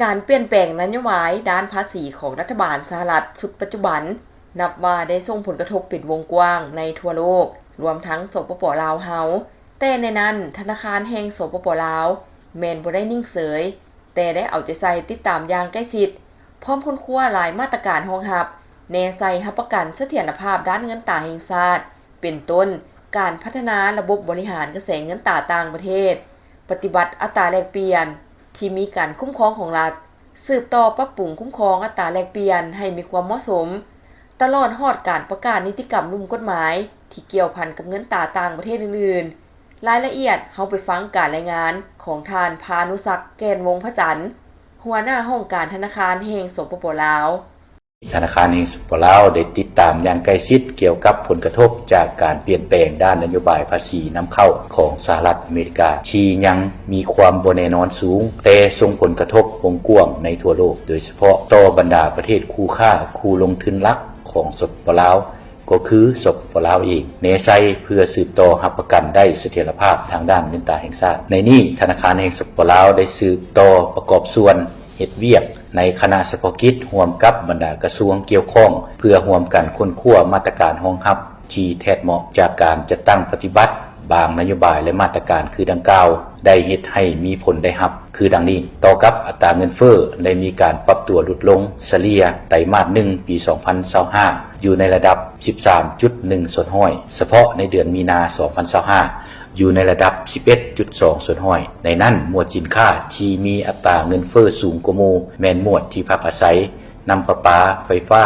ການປ່ຽນແປງນະໂຍບາຍດ້ານພາສີຂອງລັດຖະບານສະຫະລັດຊຸດປັດຈຸບັນ ນັບວ່າໄດ້ສົ່ງຜົນກະທົບເປັນວົງກວ້າງໃນທົ່ວໂລກ, ລວມທັງ ສປປ ລາວເຮົາ. ແຕ່ໃນນັ້ນ, ທະນາຄານແຫ່ງ ສປປ ລາວ ແມ່ນບໍ່ໄດ້ນິ່ງເສີຍ, ແຕ່ໄດ້ເອົາໃຈໃສ່ຕິດຕາມຢ່າງໃກ້ຊິດ, ພ້ອມຄົ້ນຄວ້າຫຼາຍມາດຕະການຮອງຮັບ, ແນໃສ່ຮັບປະກັນສະຖຽນລະພາບດ້ານເງິນຕາແຫ່ງຊາດ, ເປັນຕົ້ນ ການພັດທະນາລະບົບບໍລິຫານກະແສເງິນຕາຕ່າງປະເທດ, ປະຕິບັດອັດຕາແລກປ່ຽນທີ່ມີການຄຸ້ມຄອງຂອງລັດ, ສືບຕໍ່ປັບປຸງຄຸ້ມຄອງອັດຕາແລກປ່ຽນໃຫ້ມີຄວາມເໝາະສົມ, ຕະຫຼອດຮອດການປະກາດນິຕິກຳລຸ່ມກົດໝາຍທີ່ກ່ຽວພັນກັບເງິນຕາຕ່າງປະເທດອື່ນໆ. ລາຍລະອຽດ, ເຮົາໄປຟັງການລາຍງານຂອງທ່ານ ພານຸສັກ ແກ່ນວົງພະຈັນ, ຫົວໜ້າຫ້ອງການທະນາຄານແຫ່ງ ສປປ ລາວ. ທະນາຄານແຫ່ງ ສປປ ລາວ ໄດ້ຕິດຕາມຢ່າງໃກ້ຊິດກ່ຽວກັບຜົນກະທົບຈາກການປ່ຽນແປງດ້ານນະໂຍບາຍພາສີນຳເຂົ້າຂອງສະຫະລັດອາເມລິກາ ທີ່ຍັງມີຄວາມບໍ່ແນ່ນອນສູງ, ແຕ່ສົ່ງຜົນກະທົບວົງກວ້າງໃນທົ່ວໂລກ, ໂດຍສະເພາະຕໍ່ບັນດາປະເທດຄູ່ຄ້າ, ຄູ່ລົງທຶນຫຼັກຂອງ ສປປ ລາວ ກໍຄື ສປປ ລາວເອງ ແນໃສ່ເພື່ອສືບຕໍ່ຮັບປະກັນໄດ້ສະຖຽນລະພາບທາງດ້ານເງິນຕາແຫ່ງຊາດ. ໃນນີ້, ທະນາຄານແຫ່ງ ສປປ ລາວ ໄດ້ສືບຕໍ່ປະກອບສ່ວນ ເຮັດວຽກໃນຄະນະສະເພາະກິດຮ່ວມກັບບັນດາກະຊວງກ່ຽວຂ້ອງ ເພື່ອຮ່ວມກັນຄົ້ນຄວ້າມາດຕະການຮອງຮັບທີ່ແທດເໝາະຈາກການຈັດຕັ້ງປະຕິບັດບາງນະໂຍບາຍ ແລະ ມາດຕະການຄືດັ່ງກ່າວ ໄດ້ເຮັດໃຫ້ມີຜົນໄດ້ຮັບຄືດັ່ງນີ້. ຕໍ່ກັບອັດຕາເງິນເຟີ້ໄດ້ມີການປັບຕົວຫຼຸດລົງສະເລ່ຍໄຕມາດໜຶ່ງ ປີສອງພັນຊາວຫ້າ ຢູ່ໃນລະດັບສິບສາມຈຸດໜຶ່ງສ່ວນຮ້ອຍ, ສະເພາະໃນເດືອນມີນາ ສອງພັນຊາວຫ້າ ຢູ່ໃນລະດັບສິບເອັດຈຸດສອງສ່ວນຮ້ອຍ. ໃນນັ້ນ, ໝວດສິນຄ້າທີ່ມີອັດຕາເງິນເຟີ້ສູງກວ່າໝູ່ ແມ່ນໝວດທີ່ພັກອາໄສ, ນ້ຳປະປາ, ໄຟຟ້າ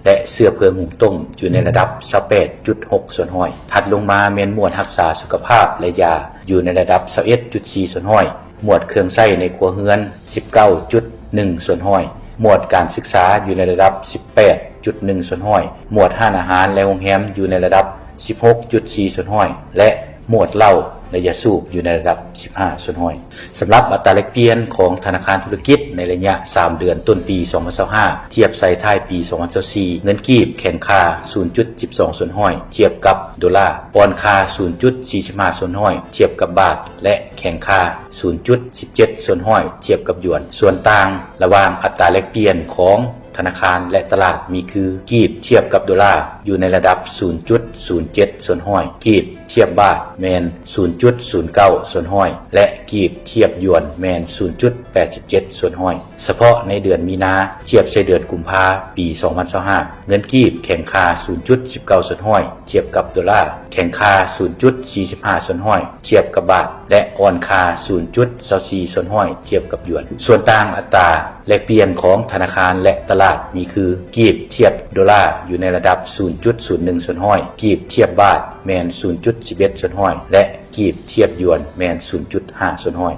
ແລະ ເຊື້ອເພີງຫຸງຕົ້ມ ຢູ່ໃນລະດັບຊາວແປດຈຸດຫົກສ່ວນຮ້ອຍ. ຖັດລົງມາແມ່ນໝວດຮັກສາສຸຂະພາບ ແລະ ຢາ ຢູ່ໃນລະດັບຊາວເອັດຈຸດສີ່ສ່ວນຮ້ອຍ, ໝວດເຄື່ອງໃຊ້ໃນຄົວເຮືອນ ສິບເກົ້າຈຸດໜຶ່ງສ່ວນຮ້ອຍ, ໝວດການສຶກສາຢູ່ໃນລະດັບສິບແປດຈຸດໜຶ່ງສ່ວນຮ້ອຍ, ໝວດຮ້ານອາຫານ ແລະ ໂຮງແຮມຢູ່ໃນລະດັບສິບຫົກຈຸດສີ່ສ່ວນຮ້ອຍ ແລະ ໝວດເຫຼົ້າ ແລະ ຢາສູບຢູ່ໃນລະດັບສິບຫ້າສ່ວນຮ້ອຍ. ສຳລັບອັດຕາແລກປ່ຽນຂອງທະນາຄານທຸລະກິດໃນໄລຍະສາມເດືອນຕົ້ນປີສອງພັນຊາວຫ້າ ທຽບໃສ່ທ້າຍປີສອງພັນຊາວສີ່ ເງິນກີບແຂງຄ່າສູນຈຸດສິບສອງສ່ວນຮ້ອຍທຽບກັບໂດລາ, ອ່ອນຄ່າສູນຈຸດສີ່ສິບຫ້າສ່ວນຮ້ອຍທຽບກັບບາດ ແລະ ແຂງຄ່າສູນຈຸດສິບເຈັດສ່ວນຮ້ອຍທຽບກັບຢວນ. ສ່ວນຕ່າງລະຫວ່າງອັດຕາແລກປ່ຽນຂອງທະນາຄານ ແລະ ຕະຫຼາດມີຄື ກີບທຽບກັບໂດລາຢູ່ໃນລະດັບສູນຈຸດສູນເຈັດສ່ວນຮ້ອຍ, ກີບທຽບບາດແມ່ນສູນຈຸດສູນເກົ້າສ່ວນຮ້ອຍ ແລະ ກີບທຽບຢວນແມ່ນສູນຈຸດແປດສິບເຈັດສ່ວນຮ້ອຍ. ສະເພາະໃນເດືອນມີນາ ທຽບໃສ່ເດືອນກຸມພາ ປີສອງພັນຊາວຫ້າ ເງິນກີບແຂງຄ່າສູນຈຸດສິບເກົ້າສ່ວນຮ້ອຍທຽບກັບໂດລາ, ແຂງຄ່າສູນຈຸດສີ່ສິບຫ້າສ່ວນຮ້ອຍທຽບກັບບາດ ແລະ ອ່ອນຄ່າສູນຈຸດຊາວສີ່ສ່ວນຮ້ອຍທຽບກັບຢວນ. ສ່ວນຕ່າງອັດຕາແລກປ່ຽນຂອງທະນາຄານ ແລະ ຕະຫຼາດມີຄື ກີບທຽບໂດລາຢູ່ໃນລະດັບສູນຈຸດສູນໜຶ່ງສ່ວນຮ້ອຍ, ກີບທຽບບາດແມ່ນສູນຈຸດສິບເອັດສ່ວນຮ້ອຍ ແລະ ກີບທຽບຢວນແມ່ນສູນຈຸດຫ້າສ່ວນຮ້ອຍ.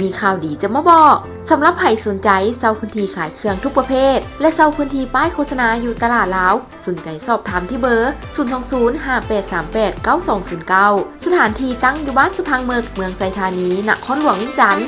ມີຂ່າວດີຈະມາບອກ. ສຳລັບໃຜສົນໃຈເຊົ່າພື້ນທີ່ຂາຍເຄື່ອງທຸກປະເພດ ແລະ ເຊົ່າພື້ນທີ່ປ້າຍໂຄສະນາຢູ່ຕະຫຼາດລາວ, ສົນໃຈສອບຖາມທີ່ເບີ ສູນສອງສູນ ຫ້າແປດສາມແປດ ເກົ້າສອງສູນເກົ້າ. ສະຖານທີ່ຕັ້ງຢູ່ບ້ານສະພັງເມິກ, ເມືອງໄຊທານີ, ນະຄອນຫຼວງວຽງຈັນ.